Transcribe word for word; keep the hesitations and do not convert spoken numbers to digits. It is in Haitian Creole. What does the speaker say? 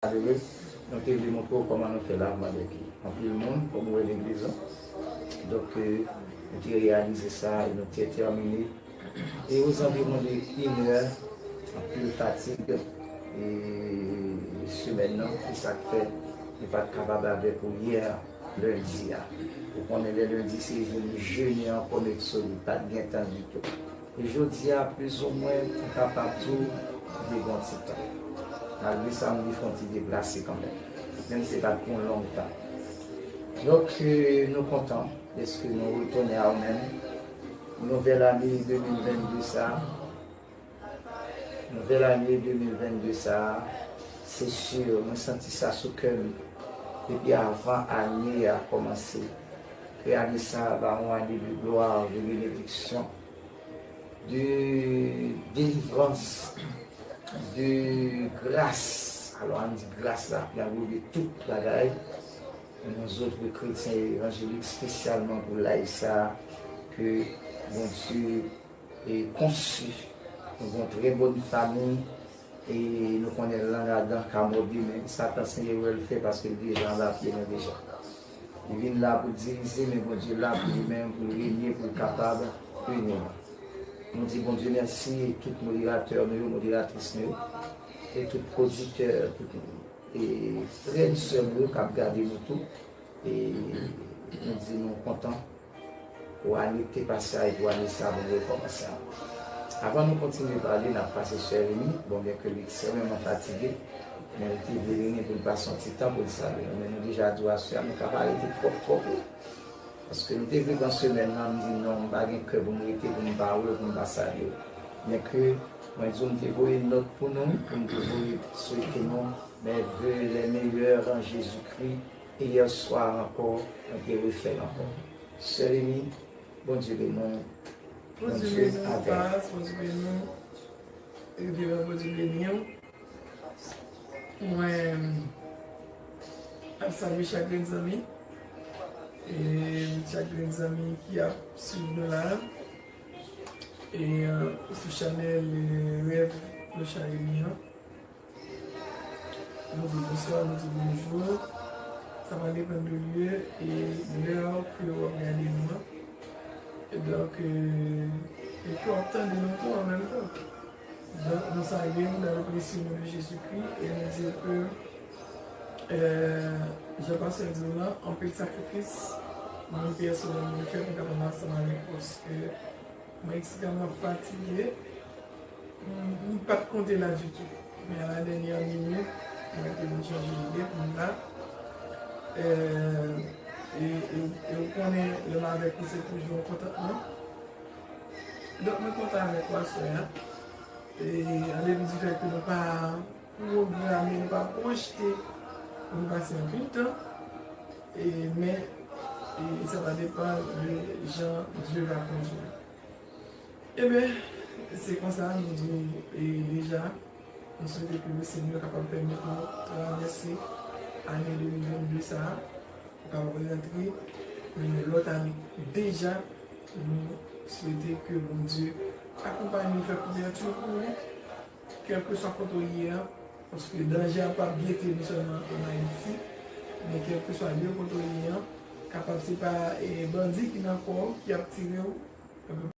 malere, nou te vle montre w kòman nou fè lavman dè pye. Anpil moun, kòm ou wè legliz lan. Donk, euh, nou te reyalize sa e nou te tèmine. E ozanviwon de inè, anpil fatig e semèn nan, se sa k fè nou pa t kapab avèk ou yè lendi a. Ou konnen lè lendi se jou nou jene ankò, met solid, pa t gen tan ditou. E jodi a, plizoumwen, m kapab di w, m te gen yon ti tan. Malgre sa, m te fè yon ti deplase kanmenm, menm si se pa t pou yon long tan. Donk, euh, nou kontan dèske nou retounen a ou menm. Nouvèl ane de mil vennde sa a, nouvèl ane de mil vennde sa a, se si, mwen santi sa sou kè m depi avan ane a kòmanse. Ke ane sa a va yon ane de glwa, de benediksyon, de delivrans, de gras. Alò, ann di gras la, ki anglobe tout bagay. Nou zòt kretyen evanjelik, espesyalman pou live sa a, ke Bondye e konsi. Nou gen yon trè bòn fanmi e nou konnen lang Adan ka mò demen. Satan se erè l fè paske l deja anba pye nou deja. Li vin la pou divize, men Bondye la pou li menm, pou l renye, pou l kapab ini nou. Nou di Bondye mèsi e tout moderatè nou yo, moderatris nou yo, e tout oditè, tout e frè e sè nou yo k ap gade nou tou. E nou di nou kontan pou ane k te pase a e pou ane sa a pou nou rekòmanse ankò. Avan nou kontinye pale, n ap pase sè Remy. Bon, byen ke li ekstrèmeman fatige, men li te vle vini pou l pase yon ti tan pou l salye nou. Men nou deja di w aswè a, nou ka pa rete twòp, twòp lwen. Paske nou te vle pran semèn nan, m di non, m pa gen kè pou m rete, pou m pa wè w, pou m pa salye w. Byen ke mwen di w, m te voye nòt pou nou, pou m te voye swete nou mes vœux les meilleurs en Jésus-Christ. E yè swa ankò, mwen te refè l ankò. Sè Remy, Bondye beni w. Bondye beni w, Pas, Bondye beni w. Reveran, Bondye beni w. Mwen ap salye chak grenn zanmi. E chak grenn zanmi ki ap swiv nou la. E, euh, sou chanèl, euh, Rèv Locha Remy an. Nou di bonswa, nou di bonjou. Sa va depann de lye e lè ke w ap gade nou an. E donk, euh, e ke w ap tande nou tou an menm tan. Donk, nou salye w dans le précieux nom de Jésus-Christ e nou di ke, euh, jan pastè di w lan, anpil sakrifis mwen pèsonèlman fè pou m kapab ansanm avèk ou, paske mwen ekstrèmman fatige. M, m pa t konte la ditou. Men a la dènyè minit, mwen te vin chanje lide pou m la. Euh, e, e, e ou konnen, lè m avèk ou, se toujou yon kontantman. Donk, mwen kontan avèk ou aswè a. E, an depi di fèt ke nou pa pwograme, nou pa pwojte pou nou pase anpil tan. E, men, e, sa va depann de jan Dye va kondui nou. Ebyen, se konsa, nou di w, e, deja, nou swete ke le Senyè kapab pèmèt nou travèse ane de mil vennde sa a, pou kapab rantre nan yon lòt ane. Deja, nou swete ke Bondye akonpaye nou, fè kouvèti pou ou, kèlkeswa kote w ye a, paske danje a p ap gete nou sèlman ann Ayiti, men kèlkeswa lye kote w ye a, kapab se pa, e, bandi ki nan kò w, ki ap tire w,